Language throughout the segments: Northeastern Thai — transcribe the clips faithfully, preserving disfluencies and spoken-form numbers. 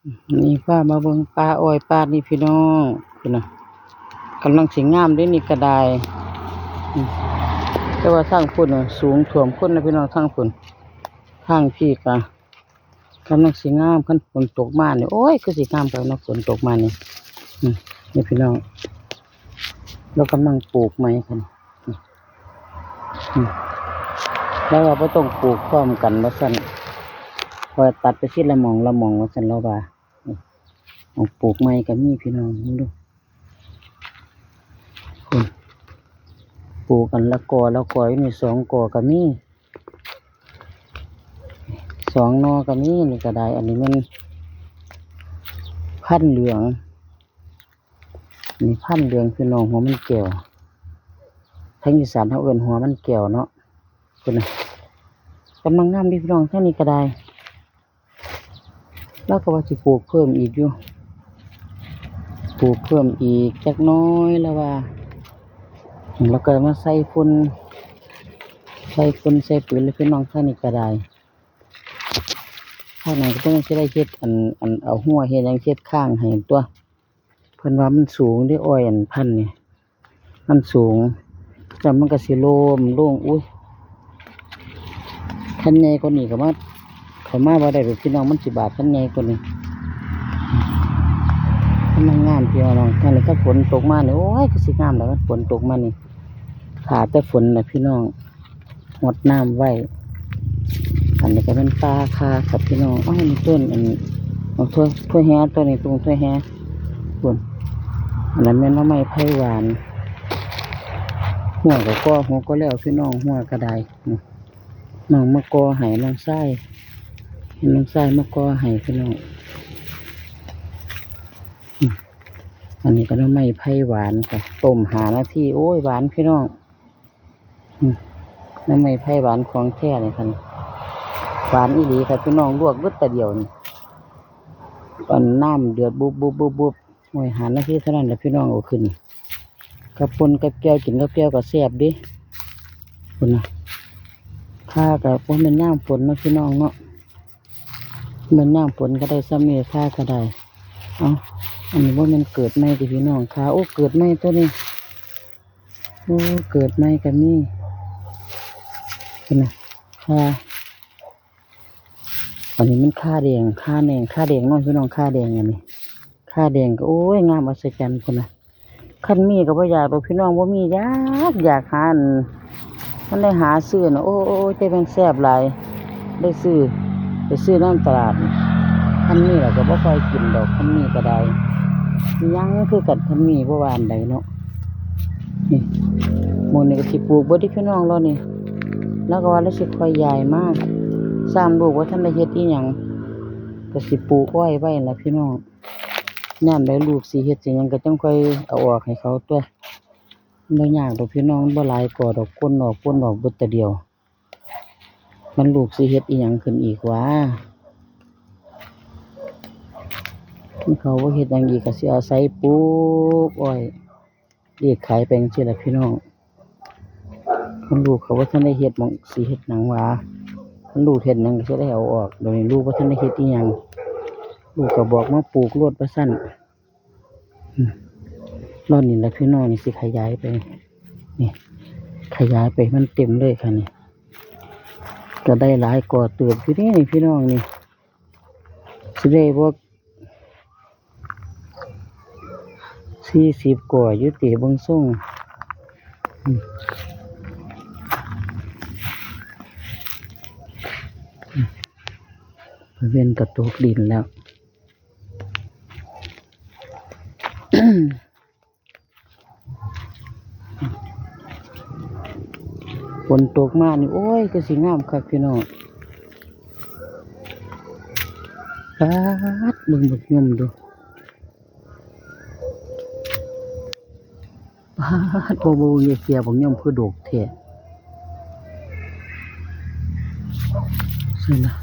นี่พามาเบิ่งป่าอ้อยป่านี่พี่น้อง พุ้นน่ะ กำลังสิงามเด้นี่ก็ได้ อืม แต่ว่าทางพุ้นน่ะสูงท่วมคนนะพี่น้อง ทางพุ้น ทางพี้ก็กำลังสิงาม คันฝนตกมานี่ โอ้ย คือสิงามคักเนาะ ฝนตกมานี่ อืม นี่พี่น้อง ลาวกำลังปลูกใหม่ค่ะ อืม อืม ลาวว่าบ่ต้องปลูกพร้อมกันว่าซั่น ว่าตัดไปทีละหม่องละหม่องว่าซั่น ลาวว่า อืม หม่องปลูกใหม่ก็มีพี่น้อง เบิ่งดู อืม ปลูกกันละกอละกออยู่นี่ สองกอก็มี สองหน่อก็มี นี่ก็ได้ อันนี้แม่นพันธุ์เหลือง นี่พันธุ์เหลืองพี่น้อง หัวมันแก้ว ทางอีสานเฮาเอิ้นหัวมันแก้วเนาะ พุ้นน่ะ กำลังงามเด้พี่น้อง ทางนี้ก็ได้ ลาวก็ว่าสิปลูกเพิ่มอีกอยู่ ปลูกเพิ่มอีกจักหน่อยลาวว่า ลาวก็มาใส่ฝุ่น ใส่ฝุ่นใส่ปุ๋ยแล้วพี่น้อง ทางนี้ก็ได้ ทางนั้นก็ต้องสิได้เฮ็ดอัน อันเอาฮั้วเฮ็ดหยังเฮ็ดคางให้ตั่ว เพิ่นว่ามันสูงเด้ อ้อยอันพันธุ์นี่ มันสูง แล้วมันก็สิล้มลง อุ๊ย คันใหญ่กว่านี้ก็มา เข้ามาบ่ได้ดอกพี่น้อง มันสิบาดคันใหญ่กว่านี้ มันงามพี่น้อง คันนี้ถ้าฝนตกมานี่ โอ้ย คือสิงามแล้ว มันฝนตกมานี่ ถ้าแต่ฝนน่ะพี่น้อง รดน้ำไว้ อันนี้ก็เป็นป่าคาครับพี่น้อง อ้าว นี่ต้นอันนี้ เอาถ้วย ถ้วยแฮะ ต้นนี้ ต้นถ้วยแฮะ พุ้น อันนั้นแม่นหน่อไม้ไผ่หวาน ฮั้วก็ก่อ ฮั้วก็แล้วพี่น้อง ฮั้วก็ได้ อืม น้องมาก่อให้น้องชาย ให้น้องชายมาก่อให้พี่น้อง อืม อันนี้ก็หน่อไม้ไผ่หวานค่ะ ต้มห้านาที โอ้ย หวานพี่น้อง อืม หน่อไม้ไผ่หวานของแท้เลยค่ะ หวานอีหลีค่ะพี่น้อง ลวกเบิดแต่เดียวนี่ อันน้ำเดือดบุบบุบบุบบุบ โอ้ย ห้านาทีเท่านั้นแหละพี่น้อง เอาขึ้น กับป่นกับแจ่ว กินกับแจ่วก็แซ่บเด้ พุ้นน่ะ ข่าก็บ่แม่นยามฝนเนาะพี่น้องเนาะ แม่นยามฝนก็ได้ส่ำนี้ ข่าก็ได้ เอ้า อันนี้บ่แม่นเกิดใหม่ติพี่น้อง ข่า โอ้ เกิดใหม่ตัวนี้ โอ้ เกิดใหม่ก็มี พุ้นน่ะ ข่า อันนี้มันข่าแดง ข่าแดง ข่าแดงเนาะพี่น้อง ข่าแดงอันนี้ ข่าแดงก็ โอ้ย งามอัศจรรย์พุ้นน่ะ คันมีก็บ่อยากดอกพี่น้อง บ่มี อยาก อยากหาอัน มันได้หาซื้อน่ะ โอ้ โอ้ โอ้ แต่มันแซ่บหลาย ได้ซื้อ ไปซื้อนำตลาด คันมีแล้วก็บ่ค่อยกินดอก คันมีก็ได้ ยังคือกัน คันมีบ่ว่าอันใดเนาะ นี่ หมู่นี้ก็สิปลูกเบิดเด้อพี่น้อง ลาวนี่ ลาวก็ว่าลาวสิค่อยย้ายมา ซ้ำลูกบ่ทันได้เฮ็ดอิหยัง ก็สิปลูกอ้อยไว้ล่ะพี่น้อง ยามใดลูกสิเฮ็ดสิหยังก็จั่งค่อยเอาออกให้เขาตั่ว บ่ยากดอกพี่น้อง มันบ่หลายกอดอก คนออก คนออกเบิดแต่เดียว มันลูกสิเฮ็ดอิหยังขึ้นอีกหวา มันเขาบ่เฮ็ดหยังอีกก็สิอาศัยปลูกอ้อย เรียกขายไปจั่งซี้ล่ะพี่น้อง มันลูกเขาบ่ทันได้เฮ็ดหม่องสิเฮ็ดหยังหวา มันลูกเฮ็ดหยังก็สิได้เอาออก เดี๋ยวนี้ลูกบ่ทันได้เฮ็ดอิหยัง ลูกก็บอกมาปลูกโลดว่าซั่น อืม ลาวนี่ล่ะพี่น้อง นี่สิขยายไป นี่ ขยายไปมันเต็มเลยค่ะนี่ ก็ได้หลายกอเติบอยู่เด้นี่พี่น้องนี่ สิได้บ่ สี่สิบกออยู่ติ เบิ่งทรง อืม อืม เพิ่นกระตกดินแล้ว ฝนตกมานี่ โอ้ย คือสิงามคักพี่น้อง ป๊าด เบิ่งบักยมดู ป๊าด บ่ บ่ บ่ เสียบักยมคือดกแท้ ใส่ละ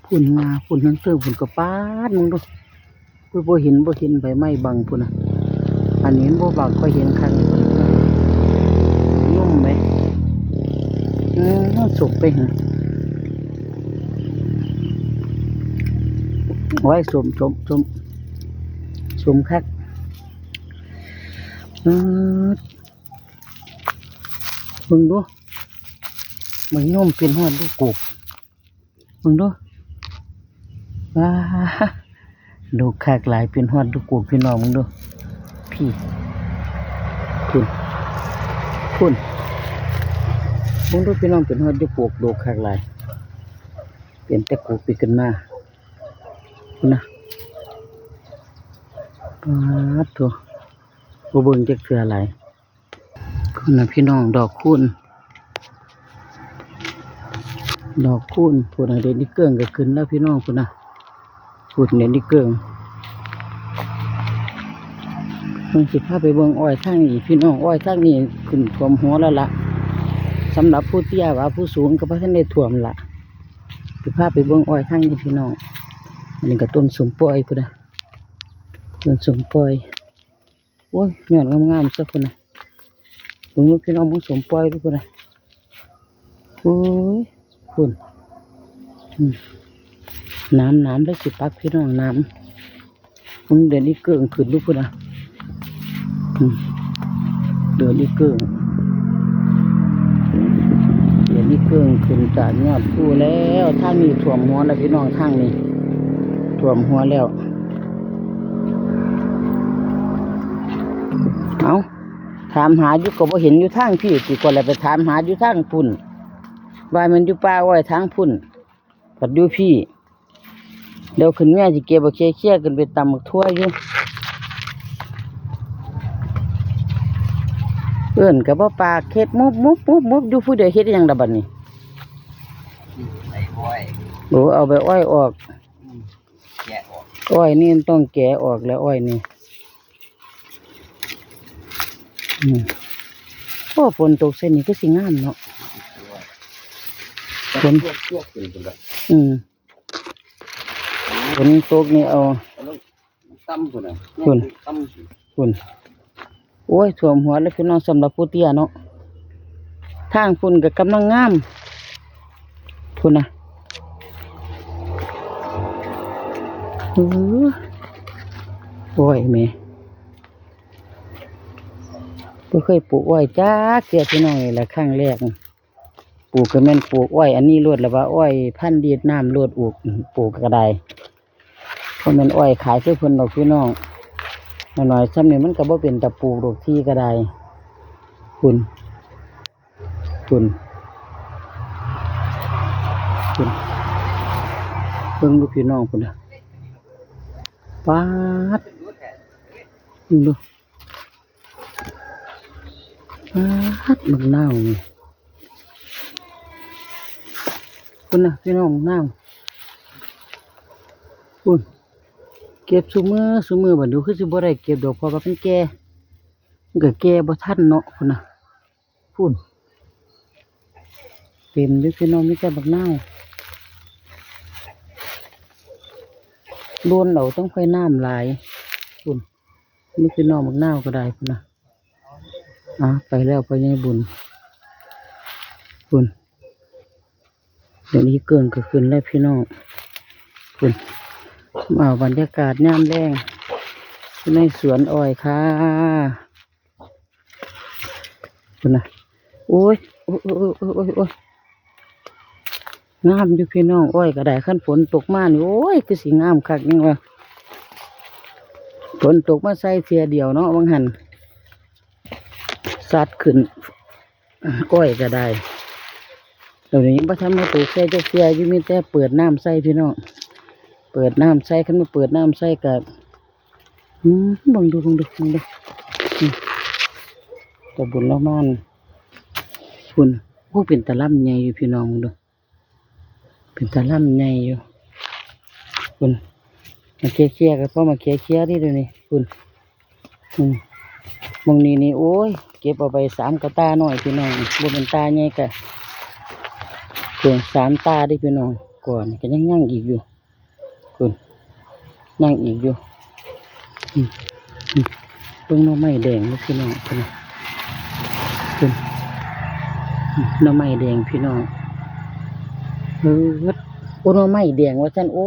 พุ้นนา พุ้นทั้งเทิงพุ้นก็ป๊าด มึงดู อุ้ย บ่เห็น บ่เห็นใบไม้บังพุ้นน่ะ อันนี้มันบ่บัง ค่อยเห็นคัก ยุ่มไหม เออ สุกไปหา โอ้ย สม สม สม สมคัก อืม เบิ่งดู มันโยมเป็นฮอดลูกกก เบิ่งดู ว้า ดกคักหลาย เป็นฮอดลูกกก พี่น้อง เบิ่งดู พี่ พุ้น พุ้น เบิ่งดู พี่น้อง เป็นฮอดลูกกก ดกคักหลาย เป็นแต่กกปีขึ้นมา พุ้นนะ ป๊าดโธ่ บ่เบิ่งจักเทื่อหลาย พุ้นนะพี่น้อง ดอกคูณ ดอกคูณ พุ้นนะ เดี๋ยวนี้เกิ่งก็ขึ้นแล้วพี่น้อง พุ้นนะ พุ้น เดี๋ยวนี้เกิ่ง เพิ่นสิพาไปเบิ่งอ้อยทางนี้พี่น้อง อ้อยทางนี้ขึ้นท่วมหัวแล้วล่ะ สำหรับผู้เตี้ยว่าผู้สูงก็บ่ทันได้ท่วมล่ะ สิพาไปเบิ่งอ้อยทางนี้พี่น้อง อันนี้ก็ต้นสมปอยพุ้นนะ ต้นสมปอย โอ้ย ยอดงามๆ ซะพุ้นนะ เบิ่งลูกพี่น้อง เบิ่งสมปอยดูพุ้นนะ โอ้ย พุ้น อืม น้ำ น้ำ แล้วสิปักพี่น้อง น้ำ พุ้น เดี๋ยวนี้เกิ่งขึ้นดูพุ้นนะ อืม เดี๋ยวนี้เกิ่ง เดี๋ยวนี้เกิ่งขึ้นจากยอดภูแล้ว ทางนี้ท่วมหัวแล้วพี่น้อง ทางนี้ ท่วมหัวแล้ว เอ้า ถามหาอยู่ก็บ่เห็นอยู่ทางพี้ สิก็เลยไปถามหาอยู่ทางพุ้น ว่ามันอยู่ป่าอ้อยทางพุ้น บัดอยู่พี้ เดี๋ยวขึ้นแม่สิเก็บบักเขียๆ ขึ้นไปตำบักถั่วอยู่ เอิ้นก็บ่ปาก เฮ็ดมุบๆๆๆ อยู่ผู้เดียว เฮ็ดอิหยังล่ะบัดนี้ ใส่อ้อย โอ้ เอาใบอ้อยออก อืม แกะออก อ้อยนี่มันต้องแกะออกแล้ว อ้อยนี่ อืม โอ้ ฝนตกใส่นี่ก็สิงามเนาะ ฝน ลวกๆ ขึ้นพุ้นละ อืม ฝนตกนี่เอา เอาลงต่ำพุ้นน่ะ พุ้น ต่ำพุ้น พุ้น โอ้ย ท่วมหัวแล้วพี่น้อง สำหรับผู้เตี้ยเนาะ ทางพุ้นก็กำลังงาม พุ้นนะ อื้อ อ้อยแม่ บ่เคยปลูกอ้อยจักเทื่อพี่น้อง นี่แหละครั้งแรก ปลูกก็แม่นปลูกอ้อยอันนี้โลด แล้วว่าอ้อยพันธุ์ดีดน้ำโลด ปลูก ปลูกก็ได้ บ่แม่นอ้อยขายคือเพิ่นดอกพี่น้อง น้อยๆ ส่ำนี้มันก็บ่เป็นตาปลูกดอก ที่ก็ได้ พุ้น พุ้น พุ้น เบิ่งดูพี่น้องพุ้นนะ ป๊าด เบิ่งดู ป๊าด บักนาวนี่ พุ้นนะพี่น้อง นาว พุ้น เก็บซุมื้อซุมื้อ บัดนี้คือสิบ่ได้เก็บดอก เพราะว่ามันแก่ มันก็แก่บ่ทันเนาะ พุ้นนะ พุ้น เต็มอยู่พี่น้อง มีแต่บักนาว โดนเอา ต้องค่อยน้ำหลาย พุ้น มีพี่น้อง บักนาวก็ได้พุ้นนะ อ่ะ ไปแล้ว ไปยายบุญ พุ้น เดี๋ยวนี้เกิ่งก็ขึ้นแล้วพี่น้อง พุ้น เอาบรรยากาศยามแลง ในสวนอ้อยค่ะ พุ้นนะ โอ้ย โอ้ย โอ้ย โอ้ย โอ้ย โอ้ย งามอยู่พี่น้อง อ้อยก็ได้ คันฝนตกมานี่ โอ้ย คือสิงามคักยังวะ ฝนตกมาใส่เทื่อเดียวเนาะ ว่าหั่น สัดขึ้น อ้อยก็ได้ เดี๋ยวนี้บ่ทันมาปลูกใส่จักเทื่ออยู่ มีแต่เปิดน้ำใส่พี่น้อง เปิดน้ำใส่ คันมาเปิดน้ำใส่ก็ อืม เบิ่งดู เบิ่งดู เบิ่งดู อืม ตาบุญละม่าน พุ้น โอ้ เป็นตาลำใหญ่อยู่พี่น้อง เบิ่งดู เป็นตาลำใหญ่อยู่ พุ้น มาเคลียร์ๆ ก็พอมาเคลียร์ๆ เด้ เดี๋ยวนี้ พุ้น อืม หม่องนี้นี่ โอ้ย เก็บเอาไปสามกะตาน้อยพี่น้อง บ่เป็นตาใหญ่กะ เพียงสามตาเด้พี่น้อง ก่อนก็ยังยังอีกอยู่ พุ้น ยังอีกอยู่ อืม อืม เบิ่งหน่อไม้แดงเด้อพี่น้อง พุ้น พุ้น อืม หน่อไม้แดงพี่น้อง เออ โอ้ หน่อไม้แดงว่าซั่น โอ้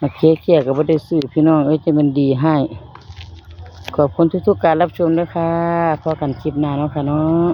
มาเคี้ยเคี้ยก็บ่ได้ซื้อพี่น้องเอ้ย จะเป็นดีให้ ขอบคุณทุกๆการรับชมด้วยค่ะ พอกันคลิปหน้าเนาะค่ะเนาะ